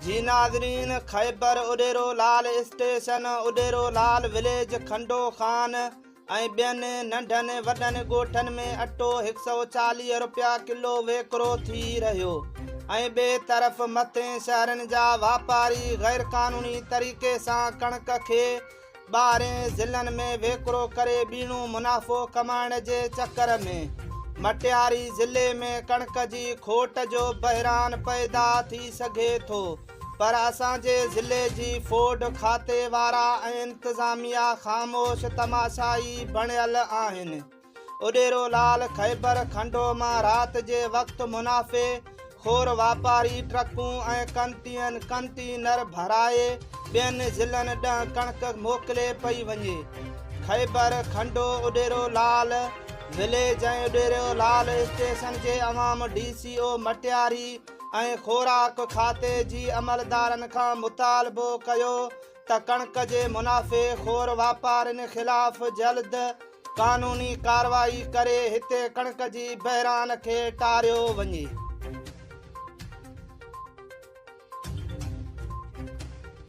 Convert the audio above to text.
جي ناظرين خيبر اڏيرو لال اسٽيشن، اڏيرو لال وليج، کنڊو خان ۽ ٻين ننڍن وڏن ڳوٺن ۾ اٽو 140 رپيا ڪلو ويڪرو ٿي رهيو ۽ ٻئي طرف مٿين شهرن جا واپاري غيرقانوني طريقي سان ڪڻڪ کي ٻاهرين ضلعن ۾ ويڪرو ڪري ٻيڻو منافعو ڪمائڻ جي چڪر ۾ مٽياري ضلعي ۾ ڪڻڪ جي کوٽ جو بحران پيدا ٿي سگهي ٿو پر اسان جي ضلعي جي فوڊ کاتي وارا ۽ انتظاميا خاموش تماشائي بڻيل آهن. اڏيرو لال خيبر کنڊو مان رات جي وقت منافعي خور واپاري ٽرڪون ۽ ڪنٽينر ڀرائي ٻين ضلعن ڏانهن ڪڻڪ موڪلي پئي وڃي. خيبر کنڊو اڏيرو لال وليج ۽ اڏيرو لال اسٽيشن جي عوام ڊي سي او مٽياري ۽ خوراڪ کاتي جي عملدارن کان مطالبو ڪيو ته ڪڻڪ جي منافعي خور واپارين خلاف جلد قانوني ڪارروائي ڪري هتي ڪڻڪ جي بحران کي ٽاريو وڃي.